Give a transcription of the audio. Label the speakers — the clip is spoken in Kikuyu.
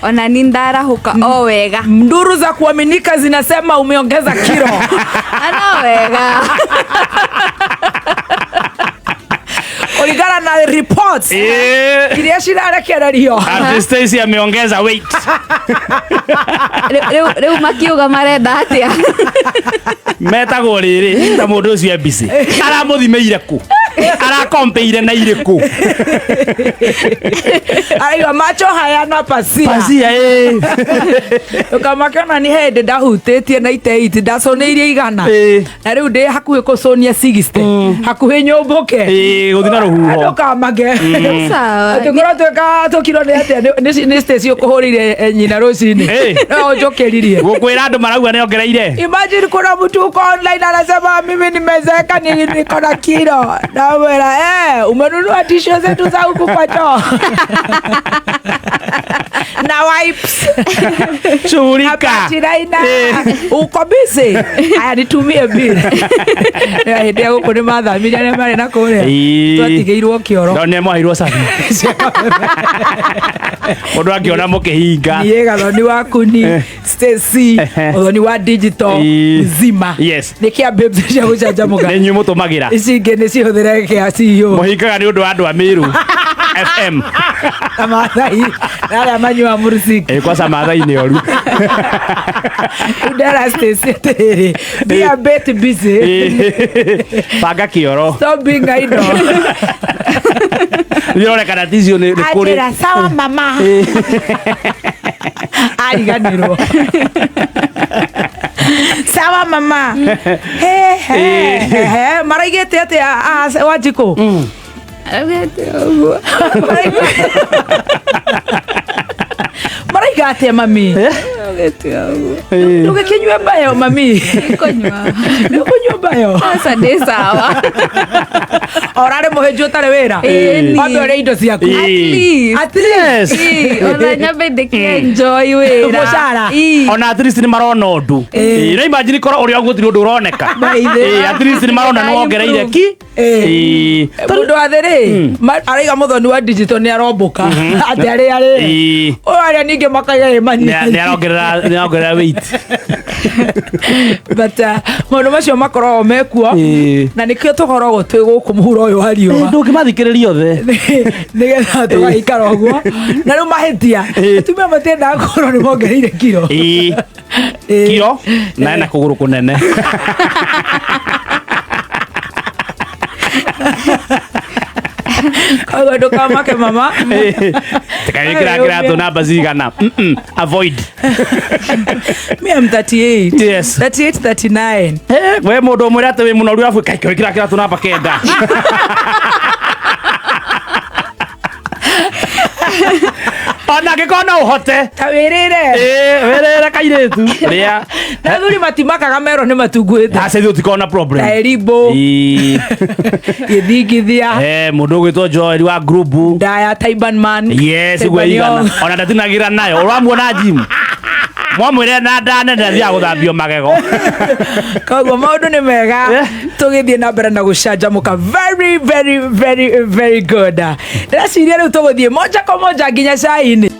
Speaker 1: Ona ni ndarahũka o wega.
Speaker 2: Nduru za kuaminika zinasema umeongeza kiro.
Speaker 1: Ana wega.
Speaker 2: Kulingana na reports iria cirarekererio.
Speaker 3: Ati Stacy ameongeza weight.
Speaker 1: Rĩu makiuga marenda atĩa?
Speaker 3: Metagwo rĩrĩ na mũndũ ũcio e busy. Aramũthimĩire kũ? Arakompeire na irĩkũ?
Speaker 2: Araiga macho hayana pasia.
Speaker 3: Pasia ĩ.
Speaker 2: Ũkamake ona nĩ hĩndĩ ndahutĩtie na iteiti ndacũnĩirie 100. Na rĩu ndĩ hakuhĩ kũcũnia 60. Hakuhĩ nyũmbũke.
Speaker 3: Ĩ, gũthiĩ na rũhuho.
Speaker 2: Ndũkamake.
Speaker 1: Sawa.
Speaker 2: Tũkorwo twĩka tũkirwo nĩ atĩa nĩ Stacy ũkũhũrĩire nyina rũcinĩ. No ũnjũkĩririe.
Speaker 3: Gũkwĩra andũ marauga nĩ ongereire.
Speaker 2: Imagine kuna mtu uko online anasema mimi nimezeeka niko na kilo. Namwera umenunua tisho zetu za huku kwa choo. Na wipes.
Speaker 3: Shughulika.
Speaker 2: Apatiraina. Uko busy. Aya nitumie bill. Ya hĩndĩ ya gũkũ nĩ mathamire arĩa marĩ na kũrĩa. Twatigĩirwo kĩoro.
Speaker 3: No nĩ mwaheirwo cabi. Mũndũ angĩona mũkĩhinga.
Speaker 2: Niĩ Gathoni wa Kuni, Stacy, Gathoni wa digital mzima.
Speaker 3: Yes.
Speaker 2: Nĩ kĩa babes cia gũcanjamũka.
Speaker 3: Nĩ inyuĩ mũtũmagĩra.
Speaker 2: Ici ingĩ nĩ cihũthĩre kĩa CEO.
Speaker 3: Mũhingaga nĩ ũndũ wa andũ a Meru FM.
Speaker 2: Na Maathai, na arĩa manyuaga mũrusiki.
Speaker 3: Kwanza Maathai nĩ oru.
Speaker 2: Ndera Stacy atĩrĩrĩ, be a bit busy.
Speaker 3: Banga kĩoro.
Speaker 2: Stop being idle.
Speaker 3: Nĩronekana ticio nĩ kũrĩ.
Speaker 2: Anjĩra sawa mama. Ariganĩrwo. Sawa mama. He he he maraigĩte atĩa Wanjikũ?
Speaker 1: Araugĩte ũguo.
Speaker 2: Maraiga atĩa mami?
Speaker 1: Araugĩte ũguo.
Speaker 2: Ndũgĩkĩnyue mbayo mami.
Speaker 1: Kũnyua.
Speaker 2: Nĩũkũnyua mbayo.
Speaker 1: Aca ndĩ sawa.
Speaker 2: Orarĩ mũhĩnju ũtarĩ wĩra.
Speaker 1: Ĩni.
Speaker 2: Wambe ũrĩe indo ciaku.
Speaker 1: At least.
Speaker 2: At least.
Speaker 1: Ona nyambe ndĩkĩ enjoy wĩra.
Speaker 2: Mũcara.
Speaker 3: Ona at least nĩ marona ũndũ. No imagine korwo ũrĩa ũguo gũtirĩ ũndũ ũroneka. At least nĩ marona nĩ wongereire ki.
Speaker 2: Mũndũ wa thĩ rĩ araiga mũthoni wa digital nĩ arombũka atĩ arĩ arĩ ũyũ arĩa ningĩ makaiga ĩ mani
Speaker 3: Nĩ arongerera weight.
Speaker 2: But maũndũ macio makoragwo mekuo na nĩkĩo tũkoragwo twĩ gũkũ mũhuro ũyũ wa riũa.
Speaker 3: Ndũngĩmathikĩrĩria othe.
Speaker 2: Nĩgetha tũgaikara ũguo na rĩu mahĩtia atumia matiendaga kũrwo nĩ mongereire kiro.
Speaker 3: Kiro na ena kũgũrũ kũnene.
Speaker 2: Koguo ndũkamake mama.
Speaker 3: Tikawĩkĩra kĩratũ namba cigana. Avoid.
Speaker 2: Me I'm 38.
Speaker 3: Yes.
Speaker 2: 38 39.
Speaker 3: We mũndũ ũmwĩre atĩ wĩ mũnoru arabu kaĩ wĩkĩra kĩratũ namba 9. Ona angĩkorwo no ũhote.
Speaker 2: Ta wĩrĩre.
Speaker 3: Wĩrĩre kairĩtu. Rĩa.
Speaker 2: Na athuri matimakaga merwo nĩ matunguhĩte.
Speaker 3: Aca ithuĩ tũtikoragwo na problem.
Speaker 2: Ta erimbo. Gĩthingithia.
Speaker 3: Mũndũ ũgwĩtwo Joel wa group.
Speaker 2: Ndaya Taiban man.
Speaker 3: Yes, ũguo igana. Ona ndatinagĩra nayo. Ũramuona gym. Mwamwĩre na nda nene athiaga gũthambio magego.
Speaker 2: Koguo maũndũ nĩ mega. Tũgĩthiĩ na mbere na gũcanjamũka. Very very very very good. Ndĩreciria rĩu tũgũthiĩ moja kwa moja nginya cai-inĩ.